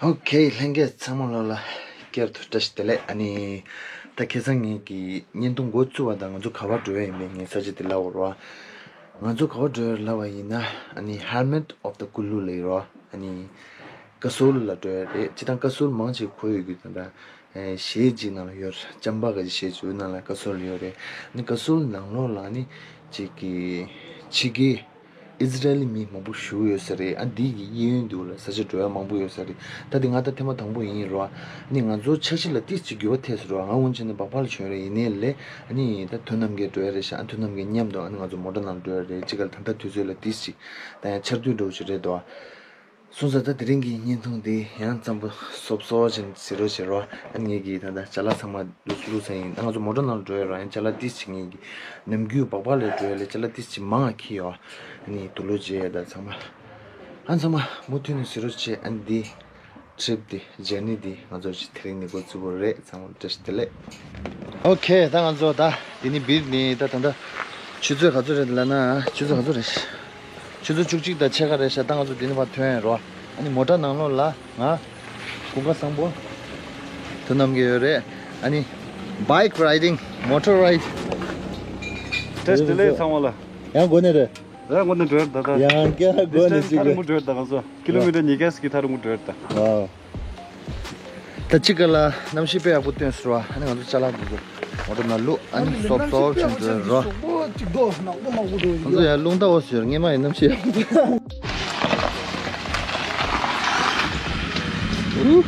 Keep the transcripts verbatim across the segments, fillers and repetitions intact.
ཨོ་ཁེ། ལྷན་རྒྱས་ཚང་མ་ལོ་ལ་བསྐྱར་དུ་བཀྲ་ཤིས་བདེ་ལེགས། ཨ་ནི་ད་ཁ་སང་ངེད་ཀྱི་བརྙན་ཐུང་འགོ་བཙུགས་པ་དང་ང་ཚོ་ག་པར་འགྲོ་ཡ་ཡིན་པའི་ངས་ས་ཆ་དེ་ལབ་པ་རེད་བ། ང་ཚོ་ག་པར་འགྲོ་ཡ་ལབ་པ་ཡིན་ན། ཨ་ནི་Hermit of the Kulu ལབ་ཡོད་རེད་བ། ཨ་ནི་ཀ་སོལ་ལ་འགྲོ་ཡ་རེད། སྤྱིར་བཏང་ཀ་སོལ་མང་ཆེ་གོ་ཡོད་ཀྱི། ད་ལྟ་ཨེ་གཞས་ཅིག་ནང་ལ་ཡོད་རེད། ཅམ་པ་ག་ཅིག་གཞས་ཅིག་ནང་ལ་ཀ་སོལ་ཡོད་རེད། ཨ་ནི་ཀ་སོལ་ནང་ལོགས་ལ་ཨ་ནི་ཅིག་གི་ཕྱི་རྒྱལ་ཨི་ཟི་རལ་མི་མང་པོ་བཞུགས་ཡོད་ས་རེད། ཨ་འདི་གི་གཡས་གཡོན་དུ་ལ་ས་ཆ་འགྲོ་ཡ་མང་པོ་ཡོད་ས་རེད། ད་འདི་ང་ད་ཐེངས་མ་དང་པོ་ཡིན་རོ། ཨ་ནི་ང་ཚོ་འཆར་གཞི་ལ་ཏིས་ཅིག་འགྱུར་བ་ཐེབས་སོང་རོ། ང་སྔོན་ཆད་ནས་སྦག་སྦག་ལ་བྱོན་རེད། ཡིན་ནའི་ལས་ཨ་ནི་ད་མཐུན་རྣམ་རྒྱལ་འགྲོ་ཡ་རེད་ཤག་ཨ་མཐུན་རྣམ་རྒྱལ་མཉམ་དུ་ཨ་ནི་ང་ཚོ་མོ་ཊ་ནང་འགྲོ་ཡ་རེད། གཅིག་ག་ལ་ད་ལྟ་དུས་ཚོད་ལ་ཏིས་ཅིག་ད་ཡང་ཆར་དུས་འགྲོ་ཅིག་རེད་དོ། སོང་ཙང་ད་དེ་རིང་གི་བརྙན་ཐུང་འདི་ཡང་ཙམ་པོ་སོབ་སོབ་ཅིག་བཟོ་རོགས་བྱེད་རོགས། ཨ་ནི་ངེད་ཀྱིས་ད་ལྟ་ཅ་ལག་ཚང་མ་བླུགས་བླུགས་ཚར་ཡིན། ད་ང་ཚོ་མོ་ཊ་ནང་འགྲོ་ཡ་རོགས། ཡང་ཅ་ལག་ཏིས་ཅིག་ངེད་ཀྱིས་ནམ་རྒྱུན་སྦག་སྦག་ལ་འགྲོ་ཡ་ལས་ཅ་ལག་ཏིས་ཅིག་མང་ང་འཁྱེར་ཡོད། ཨ་ནི་དུག་ལོག་བརྗེ་ཡ་ད་ཚང་མ། ཨ་ཚང་མ་མུ་མཐུད་ནས་བཟོ་རོགས་བྱེད། ཨ་ནི་འདི་ཊི་རིབ་འདི་ཇར་ནི་འདི་ང་ཚོ་དེ་རིང་ནས་འགོ་བཙུགས་པ་རེད། ཚང་མ་བཀྲ་ཤིས་བདེ་ལེགས། ཨོ་ཁེ། ད་ང་ཚོ་ད་འདི་ནས་བིར་ནས་ད་ད་ད་ཆུ་ཚོད་ག་ཚོད་རེད་ལབ་ན། ཆུ་ཚོད་ག་ཚོད་རེད། ཆུ་ཚོད་བཅུ་གཅིག་དང་ཕྱེད་ཀ་རེད་ཤག་ད་ང་ཚོ་འདི་ནས་ཕར་ཐོན་ཡ་རོ། ཨ་ནི་མོ་ཊ་ནང་ལོགས་ལ་ང་ཀུན་དགའ་བཟང་པོ་དོ་རྣམ་རྒྱལ་ཡོད་རེད། ཨ་ནི་bike riding, motor ride. བཀྲ་ཤིས་བདེ་ལེགས་ཚང་མ་ལ། ཡང་སྒོ་ནས་རེད། ར་མགོ་ནས་འགྲོ་ཡར་ད་ད། ཡང་བསྐྱར་སྒོ་ནས་ཅིག་ཐ་རུ་མོ་འགྲོ་ཡར་ད། ག་ཚོད་ཀི་ལོ་མི་ཊར་ཉིས་བརྒྱ་ཟིག་གི་ཐ་རུ་མོ་འགྲོ་ཡར་ད། ཨོ། ད་ཅི་ག་ལ་གནམ་གཤིས་དཔེ་ཡག་པོ་སྟོན་སོང་བ། ཨ་ནི་ང་ཚོ་ཅ་ལག་འདི་ཚོ་མོ་ཊ་ནང་བླུགས། ཨ་ནི་སོབ་སོབ་ཕྱིན་འགྲོ་རོ། ང་ཚོ་ཡར་རླུང་རྟ་འོ་ཟེར། སྔས་མ་ཡི་གནམ་གཤིས་ཡག་པོ།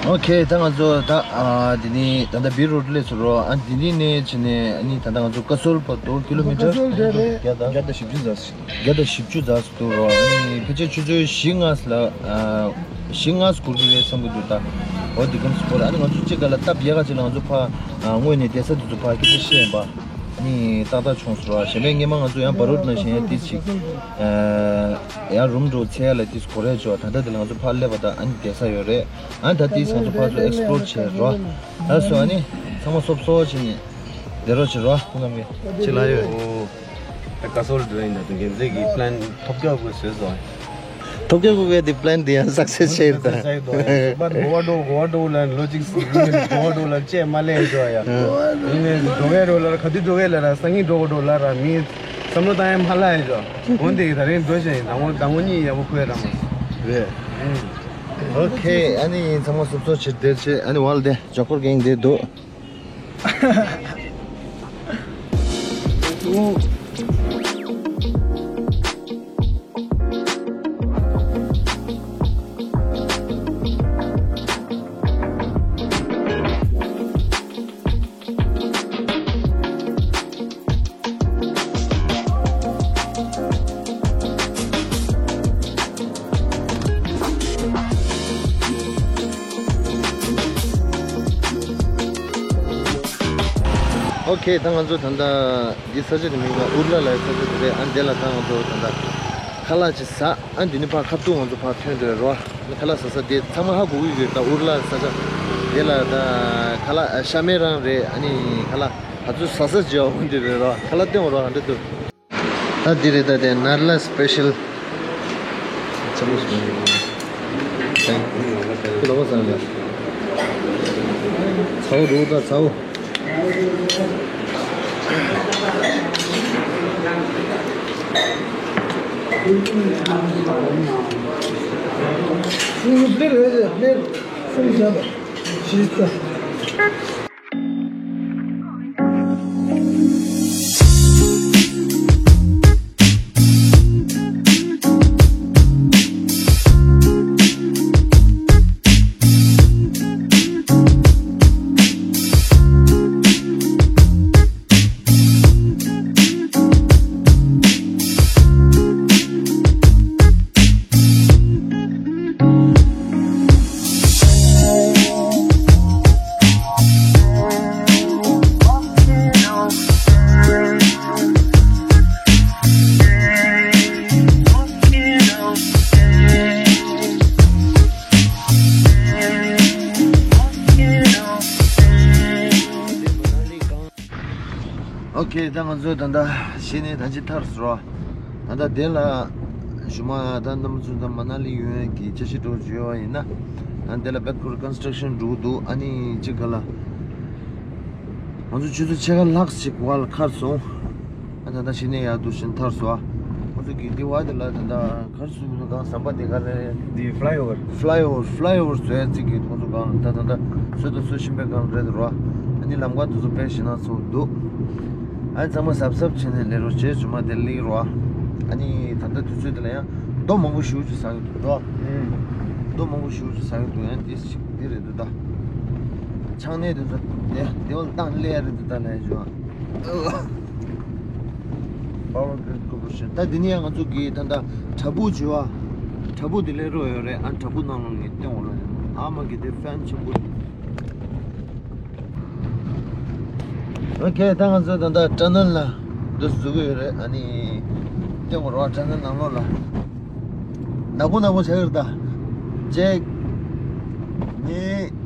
ཨོ་ཁེ། ད་ང་ཚོ་ད་ཨ་འདི་ནས་ད་ལྟ་བིར་རོ་ཌི་སླེབས་སོང་རོ། ཨ་འདི་ནས་ནས་བྱས་ནས་ཨ་ནི་ད་ལྟ་ང་ཚོ་ཀ་སོལ་བར་དུ་ཀི་ལོ་མི་ཊར་ཀ་སོལ་རེད་རེད། བརྒྱ་དང་བརྒྱ་དང་བཞི་བཅུ་ཙམ་ཞིག་བརྒྱ་དང་བཞི་བཅུ་ཙམ་ཞིག་འདུག་རོ། ཨ་ནི་ཕལ་ཆེར་ཆུ་ཚོད་བཞི་ལྔ་ལ་ཨ་བཞི་ལྔ་འགོར་གྱི་རེད་བསམ་གྱི་འདུག་ད་འོ་འདི་གམ་སུ་པོ་རེད། ཨ་ནི་ང་ཚོ་གཅིག་ག་ལ་སྟབས་ཡག་ག་ཅིག་ལ་ང་ཚོ་ཕ་ཨ་དངོས་གནས་བསྡད་ས་འདི་ཚོ་ཕ་སྐད་ཆ་བཤད་ཡིན་པ། ནི་ཏག་ཏག་བྱུང་སོང་ར། གཞན་པའི་སྔས་མ་ང་ཚོ་ཡང་བ་རོད་ནང་བཞིན་ཡང་ཏིས་ཅིག་ཨ་ཡང་རུམ་འགྲོ་ཚེ་ཡ་ལ་ཏིས་གོ་རེ་ཅོ། ད་ལྟ་འདི་ལ་ང་ཚོ་ཕར་སླེབས་པ་དང་ཨ་ནི་བསྡད་ས་ཡོད་རེད། ཨ་ནི་ད་ཏིས་ང་ཚོ་ཕར་ཚུར་ཨེག་སི་པོ་ལོར་བྱེད་རོ། ད་སོ་ཨ་ནི་ཚང་མ་སོབ་སོབ་བྱེད་ནི་བསྡད་རོགས་བྱེད་རོ། ཁོང་རྣམ་པས་ཅི་ལ་ཡོད། ཨོ། ད་ཀ་སོལ་འགྲོ་ཡིན་ད། དུ་འགན་རྩེ་གི་པི་ལན་ཐོབ་རྒྱག་དགོས་བཟོས་སོང་། ཐོབ་རྒྱག་དགོས་གི་དེ་པི་ལན་དེ་ཡང་སག་སེ་སི་བྱས་ཡོད་ད། སག་སེ་སི་བྱས་ཡོད་ད། པར་གོ་བ་འགྲོ་གོ་བ་འགྲོ་ལ་ལོ་གཅིག་གོ་བ་འགྲོ་ལ་ཅེས་མ་ལས་འགྲོ་ཡ། ཡིན་ནས་འགྲོ་གས་འགྲོ་ལ་ར་ག་དུས་འགྲོ་གས་ལ་ར་སང་ཉིན་འགྲོ་གོ་འགྲོ་ལ་ར་མི་བསམ་བློ་བཏང་ཡ་མ་ལ་ཡ་འགྲོ། འོན་ཏེ་ད་རིང་འགྲོ་བཞིན་ཡིན། ཟླ་ངོ་ཟླ་ངོ་གཉིས་ཡག་པོ་འཁོར་ཡ་ར་མ་རེད། ཨོ་ཁེ། ཨ་ནི་ཡིན་ཚང་མ་སོབ་སོབ་བྱེད་བསྡད་བྱེད། ཨ་ནི་ཝལ་དེ་ཇོ་ཁོར་གེང་དེ་འདུག་ཨོ་ཁེ། ད་ང་ཚོ་ད་ལྟ་འདི་ས་ཆ་དེ་མིང་ལ་ཨུར་ལ་ལ་ས་ཆ་དེ་རེད། ཨ་འདི་ལ་ད་ང་ཚོ་ད་ལྟ་ཁ་ལག་ཅིག་ཟ། ཨ་འདི་ནི་ཕར་ཁ་ཐུག་ང་ཚོ་ཕར་ཐོན་འགྲོ་རོ། ཨ་ནི་ཁ་ལག་ཟ་ས་དེ་ཚང་མ་ཧ་གོ་གི་ཡོད། ད་ཨུར་ལ་ས་ཆ་དེ་ལ་ད་ཁ་ལག་ཤ་མེད་རང་རེད། ཨ་ནི་ཁ་ལག་ང་ཚོ་ཟ་ས་ཅིག་ཡོད་འདི་རེད་རོ། ཁ་ལག་སྟོན་རོ། ཨ་འདི་འདུག་ད་འདི་རེད། ད་དེ་ནར་ལ་སི་པེ་ཤལ། ཚ་བོ་ཟ་ཡ། ཚ་བོ་རུ་ད་ཚ་བོ། ད་ང་ཚོ་ད་ལྟ་གཞི་ནས་ད་ཅི་ཐར་སོང་། ད་ལྟ་དེ་ལ་གཞུག་མ་ད་རྣམ་པ་ཚོ་ད་མ་ན་ལི་ཡོང་ཡག་གི་འཆར་གཞི་འདྲ་བོ་ཅིག་ཡོད་པ་ཡིན་ན། ད་དེ་ལ་བེད་ཁུར་ཀོན་སི་ཊྲག་ཤན་འགྲོ་གི་འདུག་ཨ་ནི་གཅིག་ག་ལ། ང་ཚོ་ཆུ་ཚོད་ཕྱེད་ཀ་ལྷག་ཅིག་བར་ལ་ཁར་སོང་། ཨ་ད་ལྟ་གཞི་ནས་ཡར་འདུག་བཞིན་ཐར་སོང་། ང་ཚོ་གི་འདི་བར་དེ་ལ་ད་ལྟ། གར་སུ་གུ་གང་ཟམ་པ་དེ་ག་ལེ། འདི་ཕ་ལའི་ཨོ་ཝར། ཕ་ལའི་ཨོ་ཝར། ཕ་ལའི་ཨོ་ཝར་བཟོ་ཡ་ཅིག་གི་ཁོང་ཚོ་གང་ད་ད་ད་བཟོ་དང་བཟོ་བཞིན་པའི་སྒང་རེད་རོ། ཨ་ནི་ལམ་ཁ་དེ་ཚོ་དཔེ་ཞེད་སྣང་ཚ་པོ་འདུག་ཨ་ནི་ཚང་མ་གཟབ་གཟབ་བྱས་ནས་ལས་རོགས་བྱེད། ཇུ་མ་དེ་ལིག་རོ། ཨ་ནི་ད་ལྟ་དུས་ཚོད་དེ་ལ་ཡང་རྡོ་མང་པོ་ཞེ་པོ་ཅིག་ཟག་གི་འདུག་རོ། རྡོ་མང་པོ་ཞེ་པོ་ཅིག་ཟག་གི་འདུག་ཡང་དེ་ཞིག་དེ་རེད་འདུག་ད། ཆང་ནས་དེ་ཚོ་དེ་དེ་བ་བཏང་སླེབས་ཡ་རེད་འདུག་ད་ལས་ཇུ། Power Grid Corporation། ད་འདི་ནས་ང་ཚོ་གི་ད་ལྟ་བྲག་ཕུག་བྱུ་བ། བྲག་ཕུག་འདི་ལས་རོ་ཡོད་རེད། ཨ་བྲག་ཕུག་ནང་ལོགས་ནས་སྟོན་འོང་ལ། ཨ་མ་གི་དེ་ཕན་ཆེན་པོ། ཨོ་ཁེ། ད་ང་ཚོ་ད་ལྟ་ཊ་ནལ་ལ་འདུག་འཛུལ་གི་ཡོད་རེད། ཨ་ནི་སྟོན་འོང་རོགས། ཊ་ནལ་ནང་ལོགས་ལ། ནག་པོ་ནག་པོ་བྱ་གི་རེད་ད། གཅིག་གཉིས།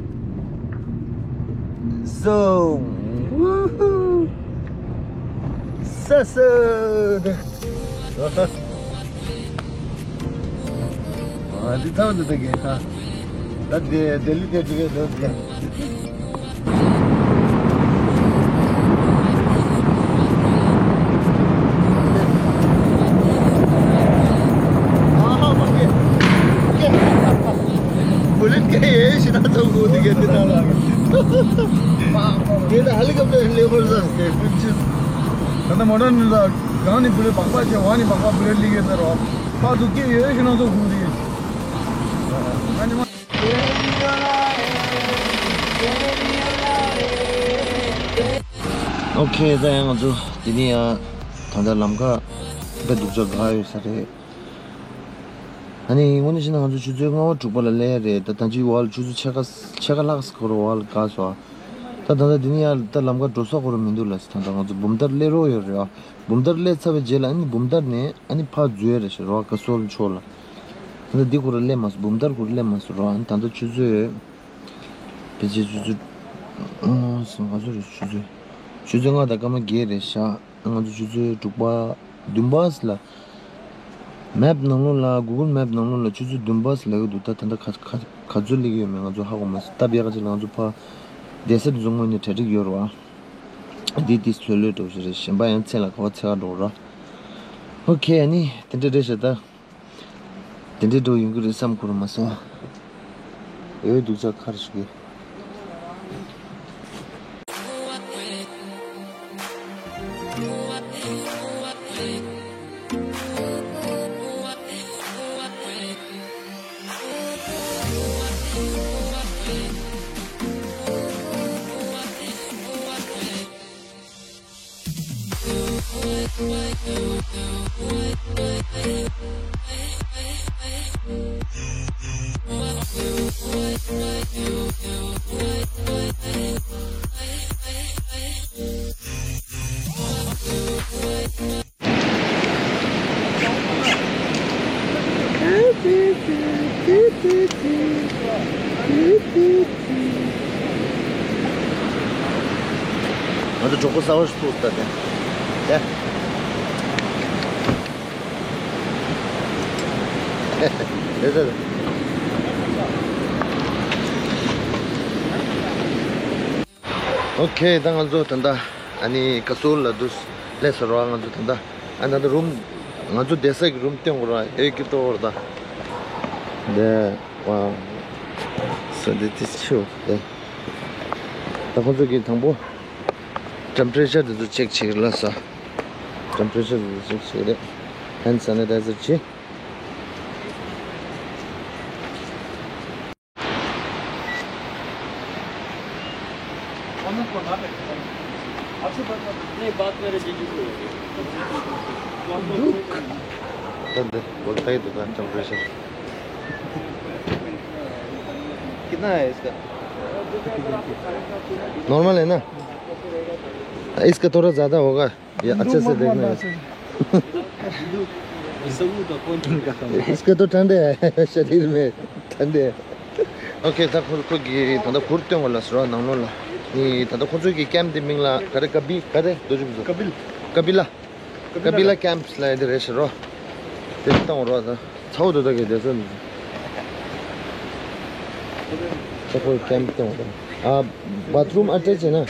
གསུམ། ཝུ་ཧུ། ས་ས་དེ། ཨ་འདི་ཐང་དུ་དེ་གས་ད། ད་དེ་ལྡི་ལི་དེ་འགྲོ་གི་འདུག་ད། ཨ་ཧ་མ་གི། བུ་ལེན་གི་ཡེ་ཤི་ན་ཚོ་གུ་དེ་ག་དེ་ན་ལ། དེ་ད་ཧ་ལི་ཀོབ་ཊར་ལེ་བར་ཟ་སྐད་ཀུན་ཆི། ད་ད་མོ་ཊར་ནི་ལ་གང་ནི་བུ་ལེ་པག་པ་ཆེ་བ་ནི་པག་པ་བུ་ལེ་ལི་གེ་ཟེར་རོ། ཕ་ཚུ་གི་ཡེ་ཤི་ན་ཚོ་གུ་དེ། ཨ་ནི་མ། ཨོ་ཁེ། ད་ཡང་ང་ཚོ་འདི་ནས་ཡང་ད་ལྟ་ལམ་ཁ་དཔེ་སྡུག་ཅག་འགག་ཡོད་ས་རེད། ཨ་ནི་དངོས་གནས་བྱས་ན་ང་ཚོ་ཆུ་ཚོད་ལྔ་པ་དྲུག་པ་ལ་སླེབས་ཡ་རེད། ད་ད་ཅི་བར་ལ་ཆུ་ཚོད་ཕྱེད་ཀ་ཕྱེད་ཀ་ལྷག་ཙམ་འགོར་བ་ལ་འགག་སོང་། ད་ད་ལྟ་འདི་ནས་ཡང་ད་ལམ་ཁ་འགྲོ་ས་འགོར་མི་འདུག་ལ། ད་ད་ང་ཚོ་འབུམ་ཐར་སླེབས་རོགས་ཡོད་རེད་ཨ། འབུམ་ཐར་སླེབས་ཚར་བའི་རྗེས་ལ་ཨ་ནི་འབུམ་ཐར་ནས་ཨ་ནི་ཕར་འཛུལ་ཡ་རེད་ཤག་རོ། ཀ་སོལ་ཕྱོགས་ལ། ད་ལྟ་འདི་ཁོ་ར་སླེབས་མ་སོང་། འབུམ་ཐར་ཁོ་ར་སླེབས་མ་སོང་རོ། ཨ་ནི་ད་ལྟ་ཆུ་ཚོད། ཕལ་ཆེར་ཆུ་ཚོད། ཨོ་སང་ག་ཚོད་རེད། ཆུ་ཚོད། ཆུ་ཚོད་ལྔ་དང་སྐར་མ་བརྒྱད་རེད་ཤག་ང་ཚོ་ཆུ་ཚོད་དྲུག་པ། བདུན་པ་ལ། མེབ་ནང་ལོགས་ལ། གུ་གལ་མེབ་ནང་ལོགས་ལ་ཆུ་ཚོད་བདུན་པ་ལབ་ཀྱི་འདུག་ད་ད་ལྟ་ག་ག་ག་ཚོད་སླེབས་ཀྱི་ཡོད་མེད་ང་ཚོ་ཧ་གོ་མ་སོང་། སྟབས་ཡག་ག་ཅིག་ལ་ང་ཚོ་ཕ་བསྡད་ས་དེ་ཚོ་དངོས་གནས་གྲ་སྒྲིག་ཡོད་རེད་བ། འདི་འདི་ལྷོད་ལྷོད་འགྲོ་བཞིན་རེད། གཞན་པ་ཡང་ཚེ་ལ་ག་བ་ཚེ་ག་འགྲོ་ར། ཨོ་ཁེ། ཨ་ནི་དེ་འདྲ་རེད་ཤག་ད། དེ་འདྲའི་འགྲོ་ཡོང་གི་རེད་བསམ་ཁུར་མ་སོང་། འོས་སྡུག་ཅག་ཁར་ཞིག་གི། ང་ཚོ་གྲོགས་པོ་གསར་པ་ཞིག་ཐུག་ད་དེ། དེ། དེ་དེ། ཨོ་ཁེ། ད་ང་ཚོ་ད་ལྟ་ཨ་ནི་ཀ་སོལ་ལ་འདུག་སླེབས་ཚར་བ། ང་ཚོ་ད་ལྟ་ཨ་ད་ལྟ་རུམ། ང་ཚོ་བསྡད་ས་གི་རུམ་སྟོན་དགོས་ར། ཨེ་ཀི་ཏོ་ར་ད། དེ་བ། སོ་དེ་དེ་ཆུ་དེ། ད་ཁོང་ཚོ་གི་དང་པོ་ཊེམ་པ་རེ་ཅར་དེ་ཚོ་ཅེག་བྱེད་ཀྱི་ལ་ས། ཊེམ་པ་རེ་ཅར་དེ་ཚོ་ཅེག་བྱེད་ཀྱི་རེད། ཧེན་ཌི་སེ་ནི་ཊའི་ཛར་བྱེད། ད་འདི་འོ་ད་ཡི་འདུག་ད་ཊེམ་པ་རེ་ཅར། कितना है इसका? नॉर्मल है ना? इसका थोड़ा ज़्यादा होगा। ये अच्छे से देखना है। इसका तो ठंडे है, शरीर में ठंडे है। ཨོ་ཁེ། ད་ཁོ་ཁོ་གི་ད་ལྟ་གུར་སྟོན་དགོས་ལ་ཟེར་བ། ནང་ལོགས་ལ། ནི་ད་ལྟ་ཁོ་ཚོའི་གི་ཀེམ་དེ་མིང་ལ་ག་རེ། ཀ་བི་ག་རེ་རྡོ་རྗེ་མི་ཚོ། ཀ་བིལ། ཀ་བི་ལ། ཀ་བི་ལ་ཀེམ་ལ་ཡ་དེ་རེད་ཤག་རོ། དེ་བཏང་རོགས་ད། ཚ་བོ་དོ་ད་གི་དེ་ཚོ་ནི། ཚ་བོ་ཀེམ་བཏང་རོགས་ད། ཨ། བ་ཐི་རུམ་ཨ་ཊེཆ་ཡིན་ན།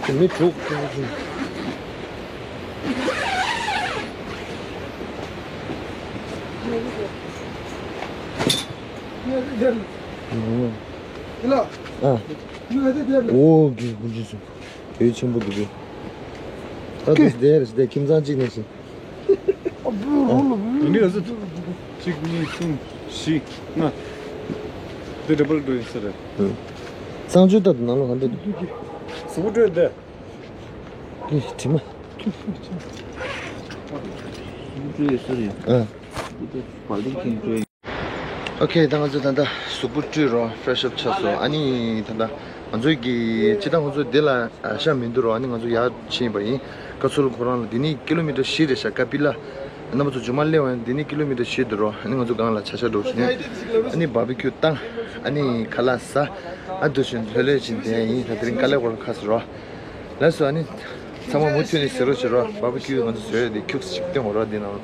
དེ་མི་དྲུག་དེ་ཚོ་ནི། ཨ། འོ་གི་གུ་ཇི་སུ། དེ་ཆེན་པོ་འདུག་གི། ད་དུ་དེར་དེ་ཁྱིམ་ཚང་གཅིག་ནས་ཤི། ཡིན་གྱི་རེད་ཟེར། གཅིག་གཉིས་གསུམ་བཞི་ལྔ། དེ་ཌ་བལ་འགྲོ་ཡིན་ས་རེད། གསང་སྤྱོད་ལྟར་དུ་ནང་ལོགས་ག་འདྲ་འདུག་གཟུགས་པོ་སྤྲོད་དེ། གི་དྲི་མ། གཟུགས་པོ་སྤྲོད་ཡོད་ས་རེད། ཨ། ཨོ་ཁེ། ད་ང་ཚོ་ད་ལྟ་གཟུགས་པོ་བཀྲུས་རོགས། ཕེ་རེ་ཤི་ཨབ་ཆགས་སོང་། ཨ་ནི་ད་ལྟ་ང་ཚོའི་གི་སྤྱིར་བཏང་ཁོ་ཚོ་འདི་ལ་ཤ་མི་འདུག་རོགས། ཨ་ནི་ང་ཚོ་ཡར་ཕྱིན་པ་ཡིན། ཀ་སོལ་ཁོ་རང་ལ། འདི་ནི་ཀི་ལོ་མི་ཊར་བཞི་རེད་ཤག་ཀ་བི་ལ། རྣམ་པ་ཚོ་རྗེས་མ་སླེབས་པ་ཡིན། འདི་ནི་ཀི་ལོ་མི་ཊར་བཞི་འདུག་རོགས། ཨ་ནི་ང་ཚོ་སྒང་ལ་ཇ་ཤ་འགྲོ་བཞིན་ནས། ཨ་ནི་བར་བི་ཁྱུ་བཏང་། ཨ་ནི་ཁ་ལག་ཟ། ཨ་འདུག་བཞིན་ལྷོད་ལྷོད་བཞིན་བསྡད་ཡིན། ད་དེ་རིང་དཀའ་ལས་ཁག་པོ་ཁག་སོང་རོགས། ལགས་སོ། ཨ་ནི་ཚང་མ་མུ་མཐུད་ནས་གཟིགས་རོགས་བྱེད་རོགས། བར་བི་ཁྱུ་ང་ཚོ་བཟོས་ཡོད་དེ་ཁྱུག་ཅིག་སྟོན་དགོས་རོགས། འདི་ནང་།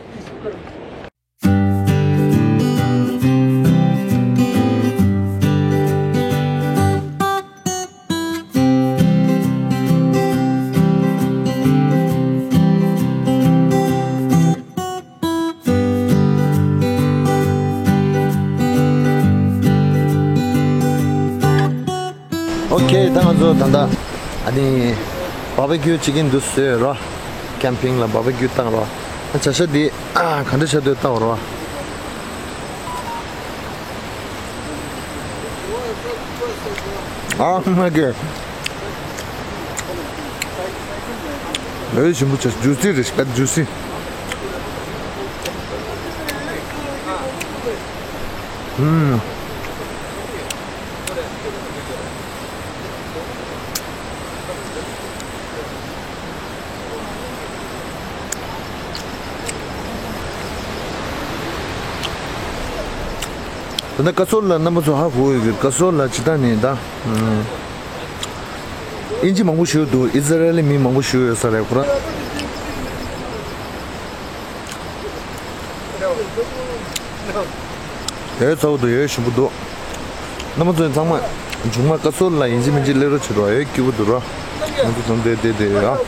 ཨོ་ཁེ། ད་ང་ཚོ་ད་ལྟ་ཨ་ནི་བར་བི་ཁྱུ་ཅིག་གིན་འདུག་བཟོས་རོགས། ཀེམ་པིང་ལ་བར་བི་ཁྱུ་བཏང་རོགས། ཨ། ཇ་ཤ་འདི་ཨ་ག་འདྲ་ཆགས་འདུག་བལྟ་རོགས། ཨ་མ་གི། ལོས་ཞིམ་པོ་བྱས། ཇུ་སི་རེད་ཤག་ཇུ་སི། ཨུམ། ད་ལྟ་ཀ་སོལ་ལ་རྣམ་པ་ཚོ་ཧ་གོ་ཡོད་ཀྱི། ཀ་སོལ་ལ་ཇི་ལྟར་ནས་ད། ཨུམ། དབྱིན་ཇི་མང་པོ་ཞིག་འདུག་ཨི་ཟི་རལ་ལི་མི་མང་པོ་ཞིག་ཡོད་ས་རེད་ཁོ་རང་། ཡོད་ཚ་བོ་འདུག་ཡོད་ཞིམ་པོ་འདུག་རྣམ་པ་ཚོ་ཚང་མ་མཇུག་མ་ཀ་སོལ་ལ་ཡིན་གཅིག་མིན་གཅིག་སླེབས་རོགས་བྱེད་རོགས། ཡོད་སྐྱིད་པོ་འདུག་རོགས། ང་ཚོ་ཚང་མ་བསྡད་བསྡད་བསྡད་ཡོད་ཨ།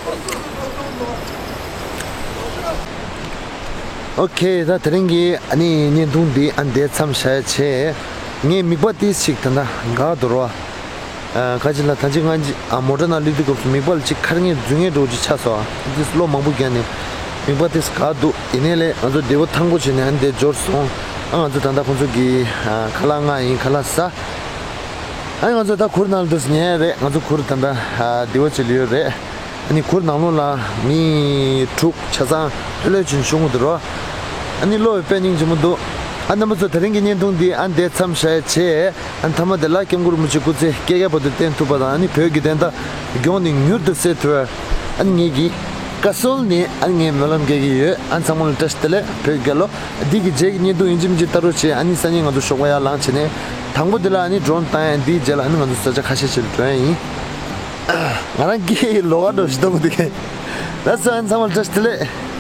ཨོ་ཁེ། ད་དེ་རིང་གི་ཨ་ནི་བརྙན་ཐུང་འདི་ཨ་འདིར་མཚམས་བཞག་ཡ་བྱས། ངས་མིད་པ་ཏིས་ཅིག་ད་ལྟ་འགག་འདུག་རོགས། ཨ། ཁ་ཅིག་ལ་ད་ཅི་ང་ཅི་ཨ་མོ་ཊ་ནང་སླེབས་དུས་སྐབས་སུ་མིད་པ་ལ་ཅིག་ཁར་ངས་རྫུན་ངན་འདྲ་བོ་ཅིག་ཆགས་སོང་། ཨ་ཏིས་བློ་མང་པོ་བརྒྱབ་ནས་མིད་པ་ཏིས་འགག་འདུག་ཡིན་ནའི་ལས་ང་ཚོ་བདེ་པོ་ཐང་པོ་བྱས་ནས་ཨ་འདིར་འབྱོར་སོང་། ཨ་ང་ཚོ་ད་ལྟ་ཁོང་ཚོ་གི་ཨ་ཁ་ལག་མངགས་ཡིན། ཁ་ལག་ཟ། ཨ་ང་ཚོ་ད་གུར་ནང་ལ་འདུག་ཉལ་རེད། ང་ཚོ་གུར་ད་ལྟ་ཨ་བདེ་པོ་བྱས་ལ་ཡོད་རེད། ཨ་ནི་གུར་ནང་ལོགས་ལ་མི་དྲུག་ཆ་ཚང་ལྷོད་ལྷོད་བྱས་བཞུགས་འདུག་རོ། ཨ་ནི་བློ་ཡང་དཔེ་སྙིང་རྗེ་མོ་འདུག་ཨ་རྣམ་པ་ཚོ་དེ་རིང་གི་བརྙན་ཐུང་འདི་ཨ་འདིར་མཚམས་བཞག་ཡ་བྱས། ཨ་མཐའ་མ་དེ་ལ་སྐྱབས་མགོན་རིན་པོ་ཆེ་སྐུ་ཚེ་བསྐལ་བརྒྱའི་བར་དུ་བརྟན་ཐུབ་པ་དང་། ཨ་ནི་བོད་ཀྱི་བདེན་མཐའ་མགྱོགས་ནས་མྱུར་དུ་གསལ་ཐུབ། ཨ་ནི་ངེད་ཀྱིས་ཀ་སོལ་ནས་ཨ་ནི་ངས་སྨོན་ལམ་རྒྱག་གི་ཡོད། ཨ་ཚང་མ་ལ་བཀྲ་ཤིས་བདེ་ལེགས། བོད་རྒྱལ་ལོ། འདི་གི་རྗེས་ཀྱི་བརྙན་ཐུང་ཡིན་གཅིག་མིན་གཅིག་ལྟ་རོགས་བྱེད། ཨ་ནི་སང་ཉིན་ང་ཚོ་ཞོགས་པ་ཡར་ལངས་བྱས་ནས་དང་པོ་དེ་ལ་ཨ་ནི་ཌོ་རོན་བཏང་ཡ། འདིའི་རྗེས་ལ་ཨ་ནི་ང་ཚོ་ས་ཆ་ཁ་ཤས་ཤིག་ལ་འགྲོ་ཡ་ཡིན། ང་རང་གི་ལོགས་ཀ་འགྲོ་ཞིག་ལྟ་བུ་འདུག་ལགས་སོ། ཨ་ནི་ཚང་མ་ལ་བཀྲ་ཤིས་བདེ་ལེགས།